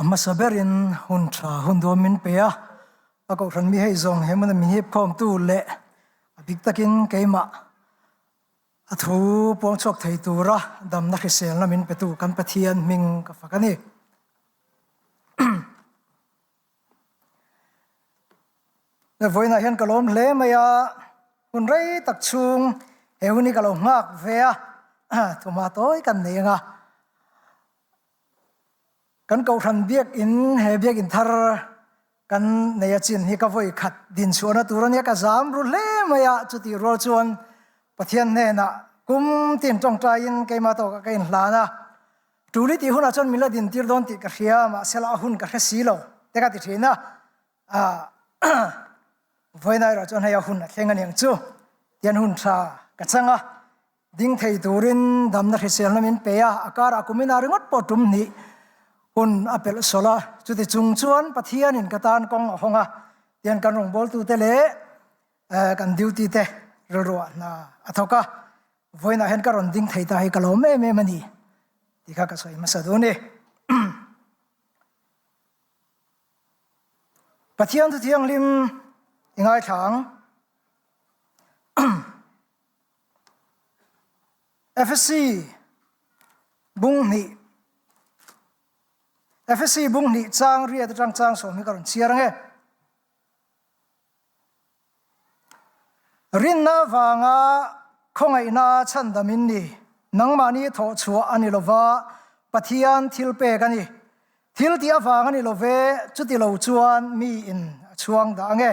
A hmasa berin hun tha hun duam min pe a, a kohhran mi hei zawng he hmuna min hip khawmtu leh a bik takin keimah a thu puang chhuak thei tura damna hriselna min petu kan Pathian hming ka fak a ni. Vawiinah hian ka lawm hle mai a, hun rei tak chhung he hun hi ka lo nghak ve a, thuma tawi kan nei ang a. Kan Kohhran biakinn he biakinn thar kan nei a chin hi ka vawi khat din chhuahna tur a nia, ka zam ru hle mai a, chutih rual chuan Pathian hnenah kum tin tawngtaiin keimah tawkah ka inhlan a, Tuli tih hunah chuan min la din tir dawn tih ka hria, mahse la a hun ka hre si lo te ka ti thin a, vawiin erawh chuan hei a hun a thleng a niang chu tian hun tha ka chang a, ding thei turin damna hriselna min pe a, a karah kum ina ringawt pawh tum hnih hun a pelh sawlh a, chuti chung chuan Pathianin ka tan kawng a hawng a, tian kan rawngbawltute leh kan duty te rilruah hna a thawk a. Vawiinah hian ka rawn ding thei ta hi ka lawm em em a ni tih kha ka sawi hmasa duh a ni. Pathian thu thianghlim i ngaithla ang. Efesi bung hnih Efesi bung hnih chang riat atang chang sawm hi ka rawn chhiar ang e. Rinna avanga khawngaihna chhandam in ni. Nangmahni thawh chhuah a ni lova, Pathian thil pek a ni. Thil tih avang a ni lo ve, chuti lo chuan mi in a chhuang dah ange.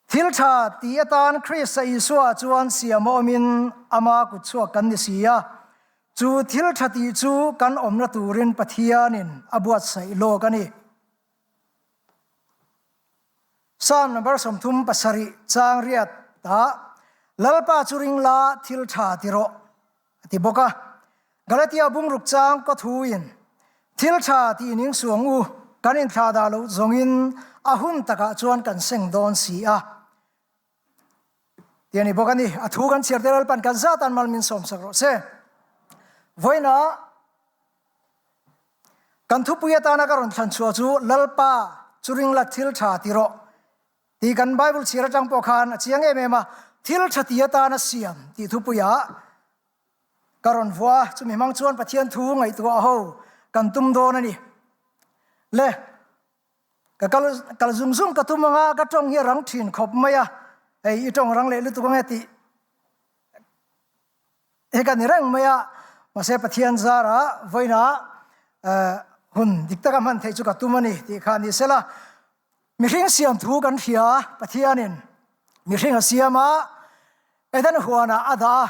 Thil tha ti atan Krista Isua chuan siam a awmin ama kutchhuak kan ni si a, chu thil tha tih chu kan awmna turin Pathianin a buatsaih lawk a ni. Psalm number 37 chang riat ta Lalpa chu ring la thil tha ti rawh a ti bawk a. Galatia bungruk chang ka thu in thil tha ti ning suang u kan in thla dah lo zawngin a hun takah chuan kan seng dawn si a. Ti a ni bawk a ni. A thu kan chhiar te Lalpan kan zatan mal min sawm sak rawh se. Vawiina Kan thupui atana ka rawn thlan chhuah chu Lalpa chu ringla thil tha ti rawh tih kan Bible chhiar atang pawh khan a chiang em em a, thil tha ti atana siam tih thupuiah ka rawn vuah a, chumi hmang chuan Pathian thu ngaihtuah ho kan tum dawn a ni. Le, ka kal kal zung zung ka tum anga ka tawng hi a rang thin khawp mai a, hei i tawng rang leh lutuk ange tih He ka ni reng mai a, mahse Pathian zara vawiinah hun dik taka hman theih chu ka tum a ni tih kha ni sela. Mihring siam thu kan hria, Pathianin mihring a siam a, Eden huanah a dah a.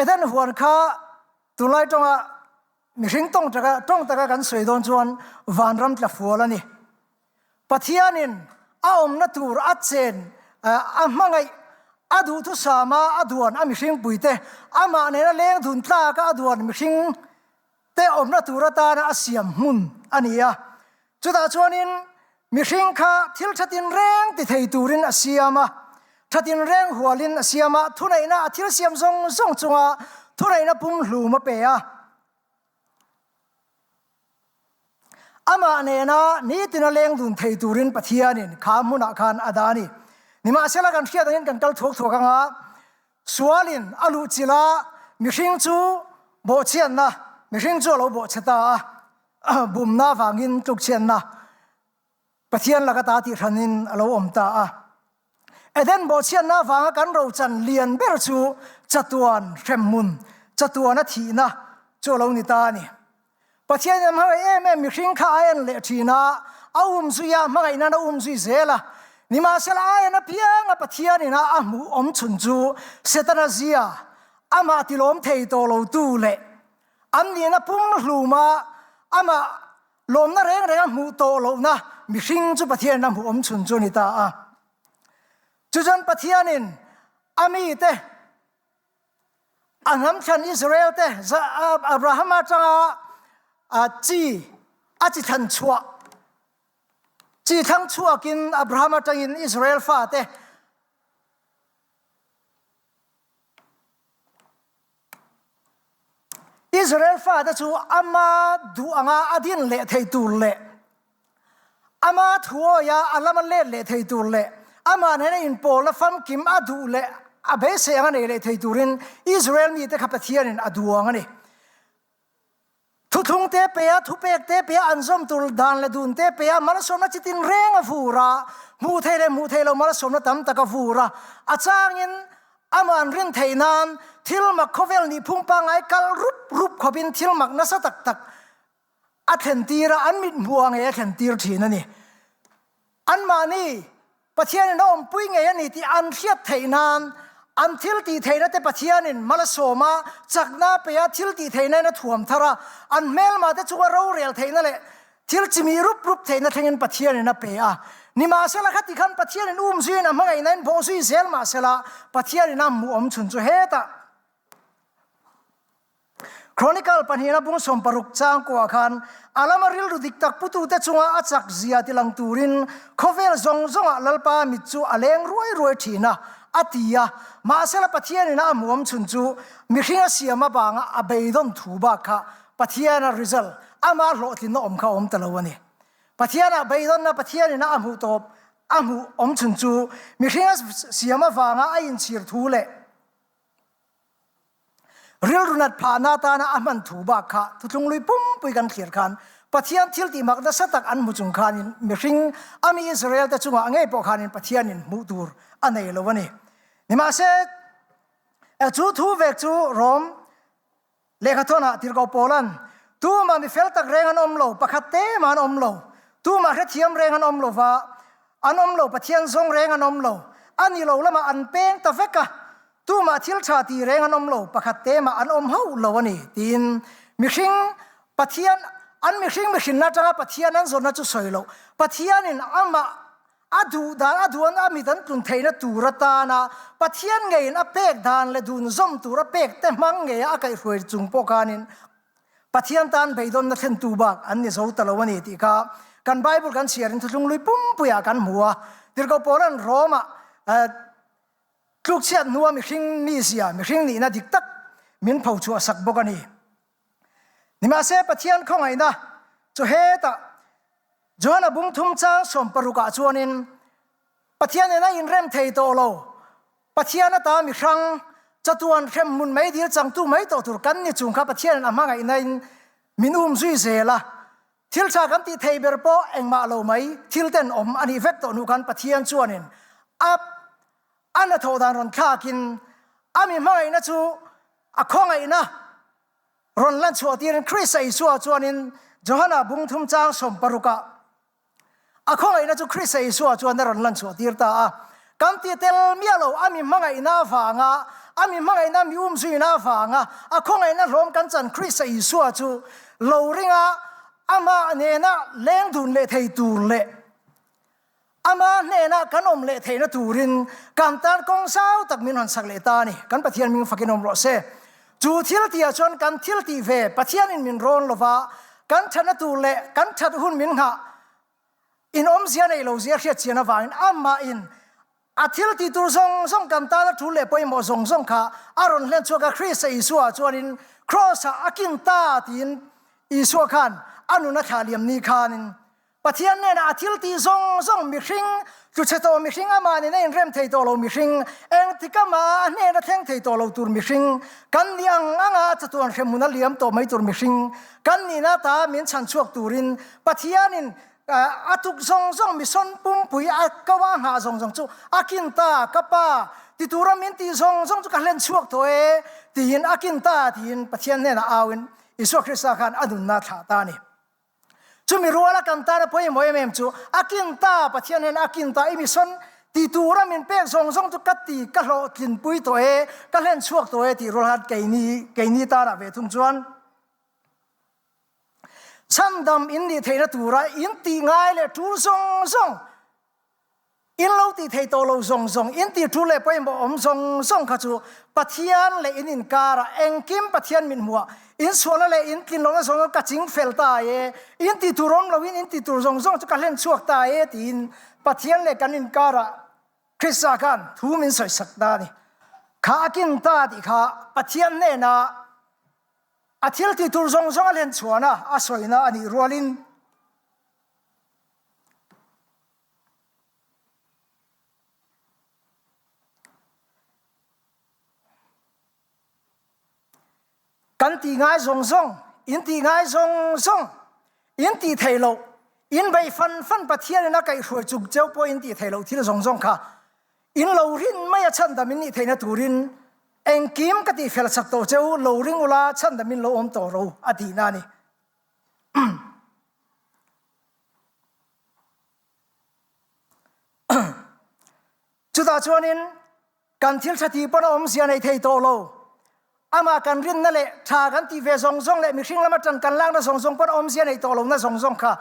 Eden huan kha tunlai tawnga mihring tawng taka tawng taka kan sawi dawn chuan vanram tla fual a ni. Pathianin a awmna tur a chen a hmangaih a duhthusama a duan a mihringpuite amah nena leng dun tlaka a duan mihring te awmna tur atana a siam hmun a ni a. Chutah chuanin mihring kha thil thatin reng ti thei turin a siam a, thatin reng hualin a siam a, thuneihna a thil siam zawng zawng chunga thuneihna pumhlum a pe a. Amah nena nitina leng dun thei turin Pathianin kha hmunah khan a dah a ni. Nimahsela kan hriat angin kan kal thuak thuak anga sualin a luh chilh a, mihring chu bawhchhiatna, mihring chu a lo bawhchhe ta a, bumna avangin tlukchhiatna Pathian laka ta tih hranin a lo awm ta a. Eden bawhchhiatna avanga kan rochan lian ber chu chatuan hremhmun, chatuana thihna chu a lo ni ta a ni. Pathian in hmangaih em em mihring kha a en leh thin a, a um zui a, hmangaihnain a um zui zel a. Nimahsela a en apianga Pathian ina a hmuh awm chhun chu Setana zia, amah tilawm thei tawh lotu leh an nihna pumhluma amah Lawmna reng reng a hmuh tawh lohna mihring chu Pathianin a hmuh awm chhun chu a ni ta a. Chu chuan Pathianin a mite, a hnam thlan Israel te, Abrahama atanga chi, a chi thlan chhuah, chi thlang chhuakin Abraham atangin Israel fate, Israel fate chu ama duh anga a din leh thei tur leh ama thuawia a lama let leh thei tur leh amah nena inpawlna famkim a duh leh a beisei anga nei leh thei turin Israel mite kha Pathianin a duang a ni. Thuthlung te pe a, thupek te pe a, an zawm tur dan leh dun te pe a, malsawmna chi tin reng a vur a, hmuh thei leh hmuh thei lo malsawmna tam tak a vur a, a changin amah an rin theih nan thil mak khawvel nihphung pangngai kal rup rup khawpin thil mak nasa tak tak a thlen tir a, an mit hmuh ang ngei a thlen tir thin a ni. Anmahni Pathianin a awmpui ngei a ni tih an hriat theih nan an thil tih theihna te Pathianin mal a sawm a, chakna a pe a, thil tih theihna in a thuam thar a, an hmelma te chunga rorel theihna leh thil chimih rup rup theihna thlengin Pathianin a pe a. Nimahsela khati khan Pathianin umzuiin a hmangaihna in bawhzui zel mahsela Pathianin a hmuh awm chhun chu hetah Chronicle pahnihna bung 60 changkuah khan a lama rilru dik tak putute chunga a chak zia tilang turin khawvel zawng zawngah Lalpa mit chu a leng ruai ruai thin a, a ti a. Mahsela Pathianin a hmuam chhun chu mihring a siam avanga a beidawn thu bak kha Pathiana result, ama hlawhtlinna awm kha a awm ta lo a ni. Pathianah beidawnna Pathianin a hmuh tawp a hmuh awm chhun chu mihring a siam avanga a inchhir thu leh Rilru nat phahna atana a hman thu bak kha thuthlunglui pumpui kan thlir khan Pathian thil tih mak nasa tak an hmu chung khanin mihring a mi Israel te chungah ngei pawh khanin Pathianin hmuh tur a nei lo a ni. Nimahse, chu thu vek chu Rom lehkhathawnah Tirhkoh Paula'n, Tumah mi fel tak reng an awm lo, pakhat te mah an awm lo, tumah hrethiam reng an awm lo va, an awm lo, Pathian zawng reng an awm lo, a ni lo lamah an peng ta vek a, Tumah thil tha ti reng an awm lo, pakhat te mah an awm hauh lo a ni, tiin mihring Pathian, an mihring mihrinna atanga Pathian an zawnna chu sawi loh, Pathianin amah a duh dan, a duh an a mit an tlun theihna tur atana Pathian ngeiin a pek dan leh dun zawm tur a pek te hmang ngeia a kaihhruai chung pawh khanin Pathian tan beidawnna thlentu bak an ni zo ta lo a ni tih kha kan Bible kan chhiarin thuthlung lui pumpuiah kan hmu a. Tirhkoh Paula'n Rome-ah Tlukchhiat hnua mihring mizia, mihring nihna dik tak min phochhuah sak bawk a ni. Nimahse, Pathian khawngaihna chu hetah Johana bung thum chang 60 ah chuanin Pathian nen a inrem thei tawh lo, Pathian ata mihrang, chatuan hremhmun meidil changtu mai tawh tur kan ni chung kha Pathianin a hmangaihnain min um zui zel a. Thil tha kan tih thei ber pawh engmah lo mai, thil ten awm a nih vek tawh hnu khan Pathian chuanin a a hnathawh dan rawn thlakin a mi hmangaihna chu a khawngaihna rawn lan chhuah tirin Krista Isua chuanin Johana bung thum chang 60 ah A khawngaihna chu Krista Isua chuan a rawn lan chhuah tir ta a. Kan ti tel miah lo, a mi hmangaihna avanga, a mi hmangaihna mi umzuina avanga a khawngaihna hlawm kan chan Krista Isua chu lo ringa amah nena leng dun leh thei tur leh ama hnena kan awm leh theihna turin kan tan kawng zau tak min rawn sak leh ta a ni. Kan Pathian hming fakin awm rawh se. Chu thil tihah chuan kan thil tih ve Pathianin min rawn lova, kan thatna tur leh kan that hun min nghah in awmzia neih lo zia hriat chian avangin amahin a thil tih tur zawng zawng kan tana tul leh pawimawh zawng zawng kha a rawn hlen chhuak a, Krista Isua chuanin Kraws-ah a kin ta tiin Isua khan a nun a thlah liam ni khanin Pathian hnenah a thil tih zawng zawng mihring, tluchhe tawh mihring amah nen a inrem thei tawh lo mihring, engtik amah a hnena thleng thei tawh lo tur mihring, kan nih ang anga a chatuan hremhmun a liam tawh mai tur mihring kan nihna ta min chhan chhuak turin Pathianin a tuk zawng zawng mission pumpui a ko a nghah zawng zawng chu a kin ta ka pa ti tura min tih zawng zawng chu ka hlen chhuak tawh e tiin a kin ta tiin Pathian hnenah auin Isua Krista khan a nunna a thlah ta a ni. Chumi ruala kan tana pawimawh em em chu a kin ta, Pathian hian a kin ta, i mission ti tura min pek zawng zawng chu ka ti, ka hlawhtlinpui tawh e, ka hlen chhuak tawh e tih rual khan keini, keini tanah ve thung chuan chhandam in nih theihna tura in tih ngai leh tul zawng zawng, In lo tih thei tawh lo zawng zawng, in tih tul leh pawimawh awm zawng zawng kha chu Pathian leh in inkarah engkim Pathian min hmuah, in sualna leh in tlin lohna zawng zawng ka ching fel ta e, in tih tur awm loin in tih tur zawng zawng chu ka hlen chhuak ta e tiin Pathian leh kan inkarah Krista khan thu min sawisak ta a ni. Kha a kin ta tih kha Pathian hnenah. A thil ti tur zawng zawng a len chhuahna a sawina a nih rualin Kan tih ngai zawng zawng, in tih ngai zawng zawng, in tih theih loh, in bei fan fan Pathianin a kaihhruai chung cheu pawh in tih theih loh thil zawng zawng kha in lo rin mai a chhandam in nih theihna turin engkim ka tih fel chak tawh cheu lo ring ula chhandam in lo awm tawh ro a tihna a ni. Chutah chuanin kan thil tha tih pawn a awmzia nei thei tawh lo. Amah kan rinna leh tha kan tih ve zawng zawng leh mihring lama tan kan lakna zawng zawng pawn a awmzia nei tawh lohna zawng zawng kha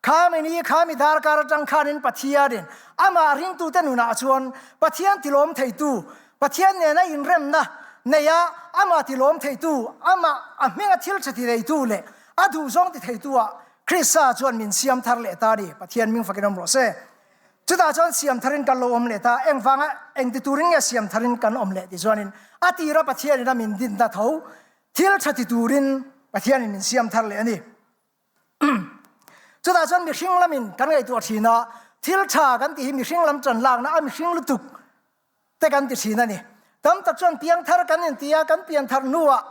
kha mi ni kha mi darkar atang khanin Pathianin amah ringtute nunah chuan Pathian tilawm theitu, Pathian nena inremna neia amah tilawm theitu, amah a hminga thil tha ti theitu leh a duhzawng ti theitu-ah Krista chuan min siam thar leh ta a ni. Pathian hming fakin awm rawh se. Chutah chuan siam tharin kan lo awm leh ta, engvanga engti turin nge siam tharin kan awm leh ti chuanin a tira Pathianin a min dinna tho thil tha ti turin Pathianin min siam thar leh a ni. Chutah chuan mihring lamin kan ngaihtuah thin a, thil tha kan tih hi mihring lam tan lakna a mihring lutuk te kan ti thin a ni. Tam tak chuan piang thar kan inti a, kan pian thar hnuah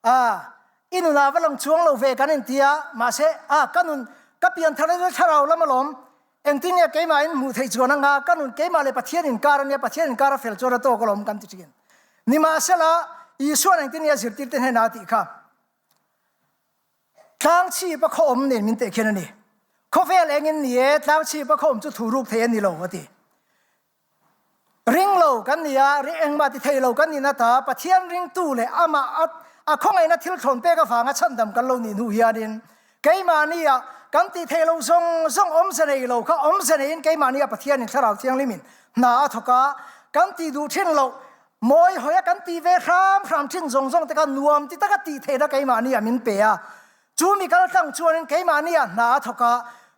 ah i nunah va lang chuang lo ve kan inti a, mahse ah ka nun ka pian thar na chu thlarau lam alawm, engtin nge keimahin hmuh theih chuan anga ka nun keimah leh Pathian inkar ania, Pathian inkar a fel chuan a tawk alawm kan ti thin. Nimahsela Isuan engtin nge a zirtirte hnenah a tih kha? Tlangchhip a khaw awm nen min teh khian a ni. Khawvel engin ni e, tlangchhip a khaw awm chu thu ruk thei a ni lo a ti. Ring lo kan ni a, ri engmah ti thei lo kan nih nata Pathian ringtu leh amah a khawngaihna thil thlawn pek avanga chhandam kan lo nih hnu hianin keimahni ah kan tih theih loh zawng zawng awmze nei lo kha awmze neiin keimahni ah Pathianin Thlarau Thianghlimin hna a thawk a, kan tih duh thin loh mawi hawi a kan tih ve hram hram thin zawng zawng te kha nuam ti taka tih theihna keimahni ah min pe a, chu mi kal tlang chuanin keimahni ah hna a thawk a,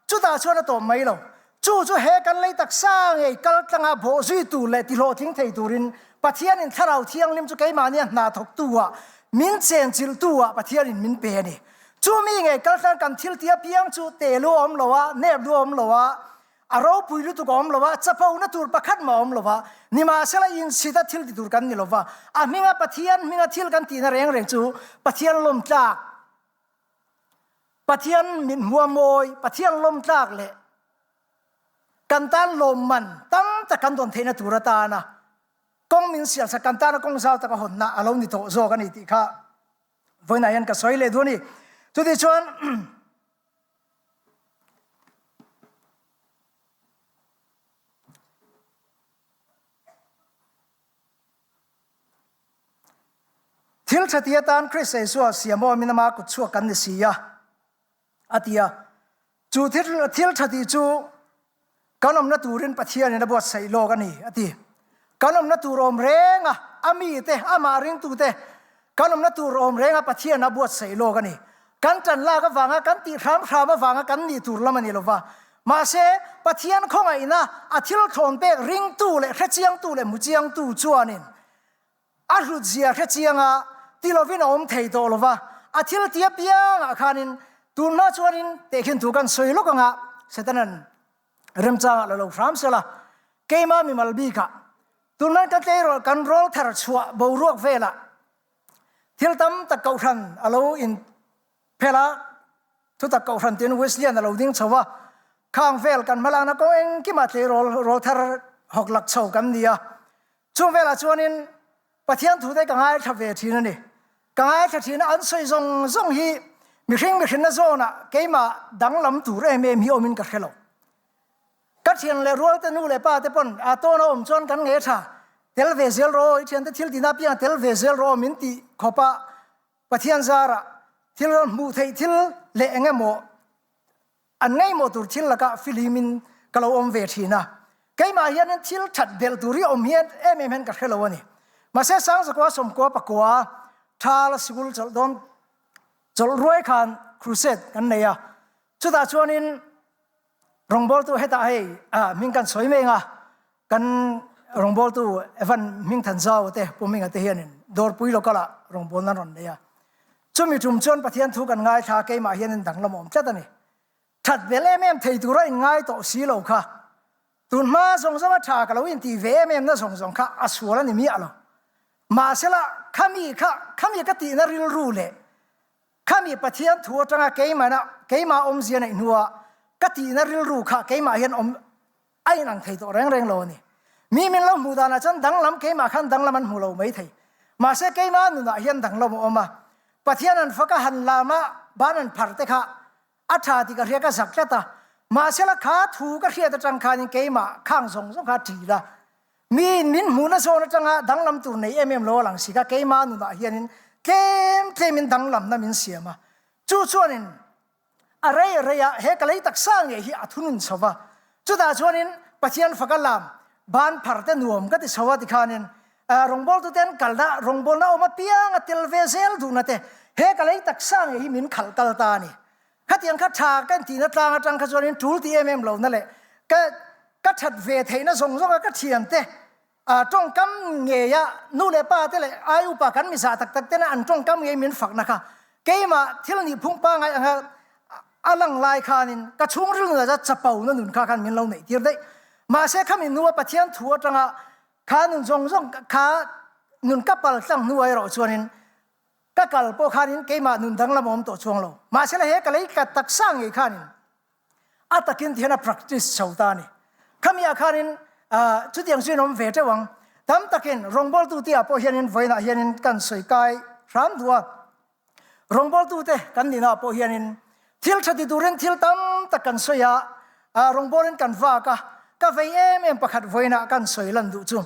chutah chuan a tawp mai lo. Chu chu he kan lei taksa ngei kal tlanga bawh zui tur leh tihlawhtling thei turin Pathianin Thlarau Thianghlim chu keimahnia hna thawktu ah, min chenchilhtu ah Pathianin min pe a ni. Chu mi ngei kal tlang kan thil tia piang chu te lu a awm lo a, nep lu a awm lo a, a ropui lutuk a awm lo a, chapona tur pakhat mah a awm lo a, nimahsela inchhita thil ti tur kan ni lo va, a hminga Pathian hminga thil kan tihna reng reng chu Pathian lawmtlak, Pathian min hmua mawi, Pathian lawmtlak leh kan tan lawmman tam tak kan dawn theihna tur atana kawng min sialsak kan tana kawng zau taka hawnna a lo ni tawh zawk a ni tih kha vawiinah hian ka sawi leh duh a ni. Chutichuan Thil tha ti atan Krista Isua siam awmin ama kut chhuak kan ni si a, a ti a. Chu thil tha tih chu kan awmna turin Pathianin a buatsaih lawk a ni, a ti. Kan awmna tur awm reng a, a mite, amah ringtute kan awmna tur awm reng a Pathian a buatsaih lawk a ni. Kan tan lak avanga kan tih hram hram avanga kan nih tur lam a ni lo va. Mahse, Pathian khawngaihna a thil thlawn pek ringtu leh hrechiangtu leh hmuchiangtu chuanin a hlutzia hrechianga ti lovin a awm thei tawh lo va. A thil ti apiangah khanin tun hma chuanin tehkhin thu kan sawi lawk anga Setanan remchangah la lo hram sela keima mimal bikah tun hman kan tleirawl kan rawl thar chhuah boruak velah Thil tam tak kohhran a lo in phel a, thutak kohhran tiin Wesleyan a lo ding chho a, khang vel kan hmalakna kawng engkimah tleirawl rawl thar hawk lak chho kan ni a. Chung velah chuanin Pathian thute ka ngaithla ve thin a ni. Ka ngaithla thin a, an sawi zawng zawng hi mihring mihrinna zawnah keimah danglam tur em em hi awmin ka hre lo. Ka thian leh rualte nu leh pa te pawn a tawn a awm chuan kan nge tha tel ve zel rawh aw, i thiante thil tihna apiang tel ve zel rawh aw min tih khawpa Pathian zarah thil rawn hmuh theih thil leh eng emaw an ngaihmawh tur thil lakah fihlimin ka lo awm ve thin a. Keimah hianin thil that belh tur hi awm hian em em hian ka hre lo a ni. Mahse Sangzakua sawmkua pakua Thal sikul chawlh dawn chawlh ruai khan crusade kan nei a, chutah chuanin Rawngbawltu hetah hei hming kan sawi mai anga kan rawngbawltu Evan Hmingthanzau te Pu Hminga te hianin Dawrpui local ah rawngbawlna an rawn nei a. Chumi tum chuan Pathian thu kan ngaithla keimah hian in danglam awm tlat a ni. That bel em em thei tura in ngai tawh si lo kha. Tun hma zawng zawnga tha ka lo intih ve em em na zawng zawng kha a sual a ni miah lo. Mahsela khami kha khami ka tihna rilru leh khami Pathian thu atanga keimahna keimah awmzia neih hnua ka tihna rilru kha keimah hian awm a inang thei tawh reng reng lo a ni. Mi min lo hmuh danah chuan danglam keimah khan danglam an hmu lo mai thei. Mahse keimah nunah hian danglam a awm a. Pathian an faka han lama ban an phar te kha A tha ti ka hria ka zak tlat a, mahsela kha thu ka hriat atang khanin keimah khang zawng zawng kha a ṭil a. Miin min hmuhna zawn atanga danglam tur nei em em lo a lang si kha keimah nunah hianin tlem tlemin danglamna min siam a. Chu chuanin a rei rei a he ka lei taksa ngei hi a thunun chho va. Chutah chuanin Pathian faka lam ban phar te nuam ka ti chho a tikhanin rawngbawltute an kalna rawngbawlna awm apiang a tel ve zel duhna te he ka lei taksa ngei hi min khalh kal ta a ni. Khatiang kha tha ka intihna tlang atang kha chuanin tul ti em em lohna leh ka ka that ve theihna zawng zawnga ka thiante tawngkam ngeia nu leh pa te leh ai upa kan mizah tak tak tena an tawngkam ngei min fakna kha keimah thil nih phung pangai anga a lang lai khanin ka chhungril nunah chuan chapo na nun kha khan min lo neih tir daih. Mahse khami hnua Pathian thu atanga Kha nun zawng zawng kha nun ka pal tlang hnu erawh chuanin ka kal pawh khanin keimah nun danglam a awm tawh chuang lo. Mahsela he ka lei ka taksa ngei khanin a takin ti hian a practice chho ta a ni. Khami ah khanin chutiang chu in awm ve teuh ang. Tam takin rawngbawltu tih ah pawh hianin vawiinah hianin kan sawi kai hram duh a. Rawngbawltute kan nihna pawh hianin thil tha ti turin thil tam tak kan sawi a, rawngbawlin kan vak a, ka vei em em pakhat vawiinah kan sawi lan duh chu.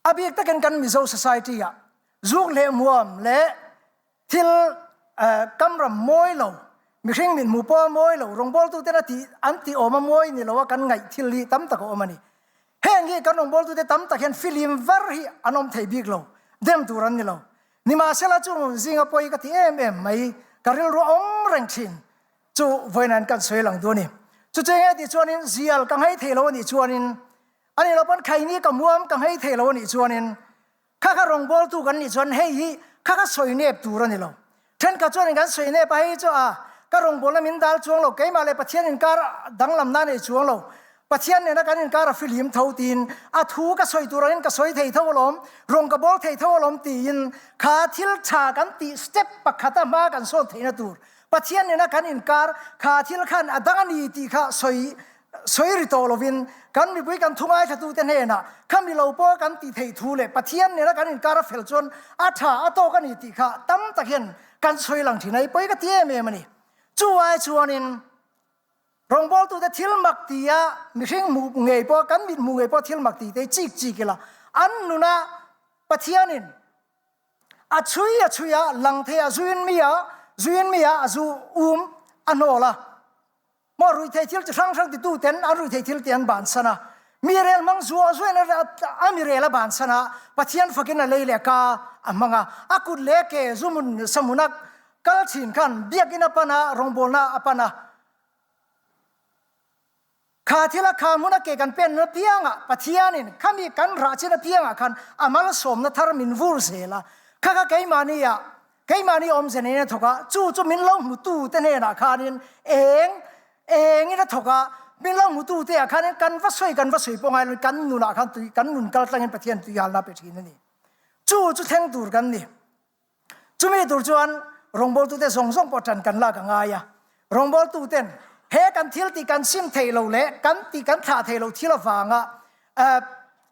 A bik takin kan Mizo society ah zuk leh muam leh thil kamram mawi lo, mihring mithmuh pawh a mawi lo, rawngbawltuten a tih an tih awm a mawi ni lo a kan ngaih thil hi tam tak a awm a ni. Heng hi kan rawngbawltute tam tak hian filim var hi an awm thei bik lo, dem tur an ni lo. Nimahsela chung zinga pawi ka ti em em mai, ka rilru a awm reng thin chu vawiin kan sawi lang duh a ni. Chuchu enge tih chuanin zial ka nghei thei lo a nih chuanin, a nih loh pawn khaini ka muam ka nghei thei lo a nih chuanin, Kha kha rawngbawltu kan nih chuan hei hi kha kha sawi nep tur a ni lo. Thenkhat chuanin kan sawi nep a, hei chu a ka rawngbawlna min dal chuang lo, keimah leh Pathian inkar danglamna a nei chuang lo, Pathian nena kan inkar a fihlim tho tiin a thu ka sawi tur angin ka sawi thei tho alawm, rawng ka bawl thei tho alawm tiin kha thil tha kan tih step pakhata hma kan sawn theihna tur Pathian nena kan inkar kha thil khan a dang a ni tih kha sawi Sawi ri tawh lovin kan mipui kan thu ngaithlatute hnenah kha mi lo pawh kan tih theih thu leh Pathian nena kan inkar a fel chuan a tha a tawk a ni tih kha tam tak hian kan sawi lang thin a, i pawi ka ti em em a ni. Chu ai chuanin rawngbawltute thil mak ti a mihring hmuh ngei pawh kan mit hmuh ngei pawh thil mak tih te hi chik chik ila an nuna Pathianin a chhui a chhui a lang thei a zuin mi a zuin mi a a zu um a hnawl a. Maw ruihtheih thil chi hrang hrang titu ten an ruihtheih thil ti an bansan a, mi rel hmang zuah zuahin a mi rel a bansan a, Pathian fakin a lei leh ka a hmang a, a kut leh ke zumun sahmuna kal thin khan biakinn a pan a, rawngbawlna a pan a. Kha thila kha hmuna ke kan pen apiangah Pathianin khami kan rah chin apiangah khan a malsawmna thar min vur zel a, kha kha keimahni ah Keimahni awmze neiin a thawk a, chu chu min lo hmutute hnenah khanin eng engin a thawk a, min lo hmutute ah khanin kan va sawi kan va sawi pawh ngai loin kan nunah khan tui kan nun kal tlangin Pathian tui halna a pe thin a ni. Chu chu thleng tur kan ni. Chumi tur chuan rawngbawltute zawng zawng pawh ṭan kan lak a ngai a, rawngbawltuten he kan thil tih kan sim theih lo leh kan tih kan thlah theih loh thil avanga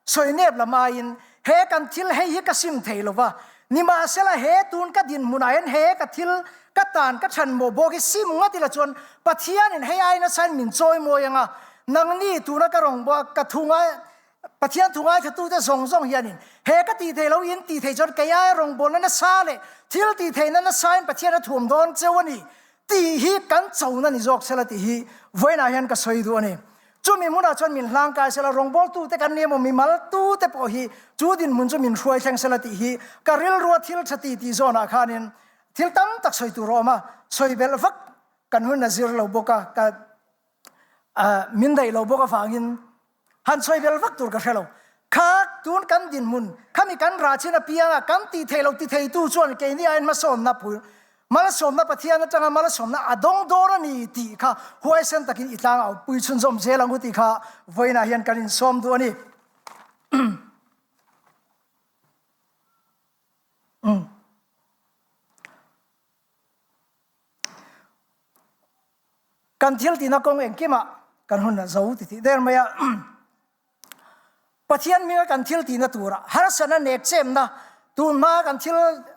Sawi nep lam aiin he kan thil hei hi ka sim thei lo va, nimahsela he tun ka dinhmunah hian he ka thil ka tan ka chhan mawh bawk hi sim ngat ila chuan Pathianin hei ai nasain min chawi mawi ang a, nangni tuna ka rawn ka thu ngai Pathian thu ngaithlatute zawng zawng hianin he ka tih thei lo in tih thei chuan kei aia rawngbawlna nasa leh thil tih theihna nasain Pathian a thuam dawn cheu a ni tih hi kan chona ni zawk sela tih hi vawiinah hian ka sawi duh a ni. Chumi hmunah chuan min hlangkai sela, rawngbawltute kan ni emaw mimaltute pawh hi chu dinhmun chu min hruai thleng sela tih hi ka rilrua thil tha ti tih zawnah khanin thil tam tak sawi tur a awm a, sawi belh vak kan hun a zir lo bawk a, ka min daih lo bawk avangin han sawi belh vak tur ka hre lo. Kha tun kan dinhmun, khami kan rah chin apianga kan tih theih loh ti theitu chuan keini aiin hmasawnna phu malsawmna Pathian atanga malsawmna a dawng dawn a ni tih kha huaisen takin i tlang au pui chhunzawm zel ang u tih kha vawiinah hian kan insawm duh a ni. Kan thil tihna kawng engkimah kan hun a zo ti tih der mai a. Pathian hminga kan thil tihna turah harsatna nek chemna tun hma kan thil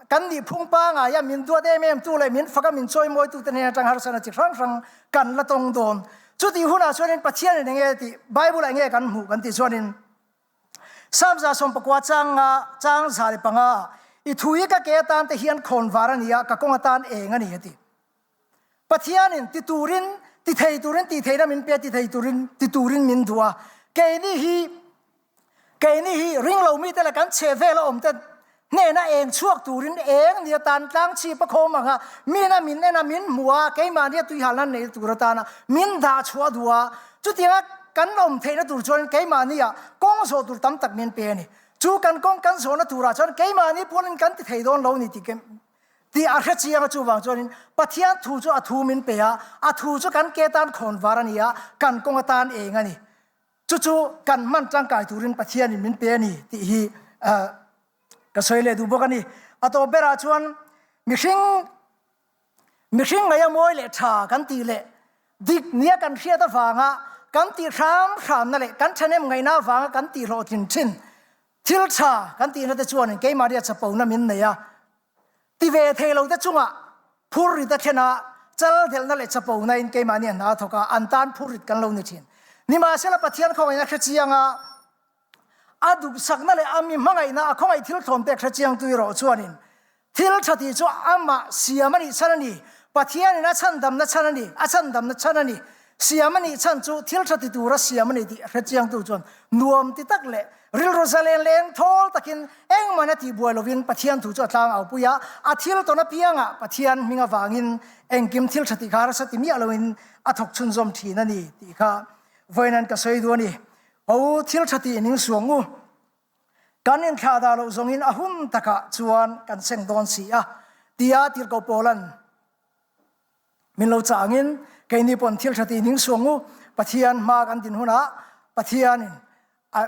kan nih phung pangaia min duat em em tu leh min faka min chawimawi tute hnen atang harsatna chi hrang hrang kan la tawng dawn. Chutih hunah chuanin Pathianin enge tih Bible ah enge kan hmuh kan tih chuanin Psalm 119 chang nga chang 105 i thu hi ka ke atan te hian khawn var a ni a, ka kawng atan eng a ni a ti. Pathianin ti turin, ti thei turin, ti theihna min pe, ti thei turin, ti turin min duh a. Keini hi, keini hi ringlo mite leh kan chhe vela awm te hnena eng chhuak turin eng ni atan tlang chhip a khawm ang a, mina min en a, min hmu a, keimahnia tuihalna nei tur atana min dah chhuah duh a. Chutianga kan awm theihna tur chuan keimahnia kawng zawh tur tam tak min pe a ni. Chu kan kawng kan zawhna turah chuan keimahni pualin kan ti thei dawn lo ni tih Tih a hre chiang a, chuvang chuanin Pathian thu chu a thu min pe a, a thu chu kan ke tan khawn var a ni a, kan kawng atan eng a ni. Chu chu kan hman tangkai turin Pathianin min pe a ni tih hi ka sawi leh duh bawk a ni. A tawp berah chuan mihring mihring ngaih a mawi leh tha kan tih leh dik nia kan hriat avanga kan tih hram hramna leh kan thahnem ngaihna avanga kan tih hlawhtlin thin Thil tha kan tihna te chuanin keimahnia chapona min nei a, ti ve thei lo te chungah phurrit a thlen a, chaldelhna leh chapona in keimahnia hna a thawk a, an tan phurrit kan lo ni thin. Nimahsela Pathian khawngaihna hre chiang a, a duhsakna leh a mi hmangaihna a khawngaih thil thlawn pek hre chiang tu erawh chuanin Thil tha tih chu amah siam a nih chhan a ni. Pathianin a chhandamna chhan a ni, a chhandamna chhan a ni. Siam a nih chhan chu thil tha ti tura siam a ni tih hre chiangtu chuan nuam ti tak leh rilru zalen leh engthawl takin engmahna tihbuai lovin Pathian thu chu a tlang aupui a, a thil tawn apiangah Pathian hming avangin engkim thil tha tih kha harsa ti miah loin a thawk chhunzawm thin a ni tih kha vawiin ka sawi duh a ni. Ho thil tha tih ning suang u. Kan inthlah dah loh zawngin a hun takah chuan kan seng dawn si a, tia Tirhkoh Paula'n min lo chah angin keini pawn thil tha tih ning suang u, Pathian hma kan din hunah Pathianin a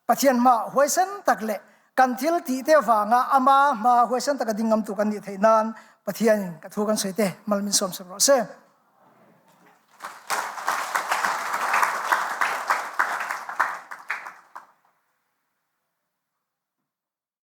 Pathian hma huaisen tak leh kan thil tih te avanga ama hma huaisen taka ding ngam tu kan nih theih nan Pathianin ka thu kan sawi te mal min sawm sak rawh se.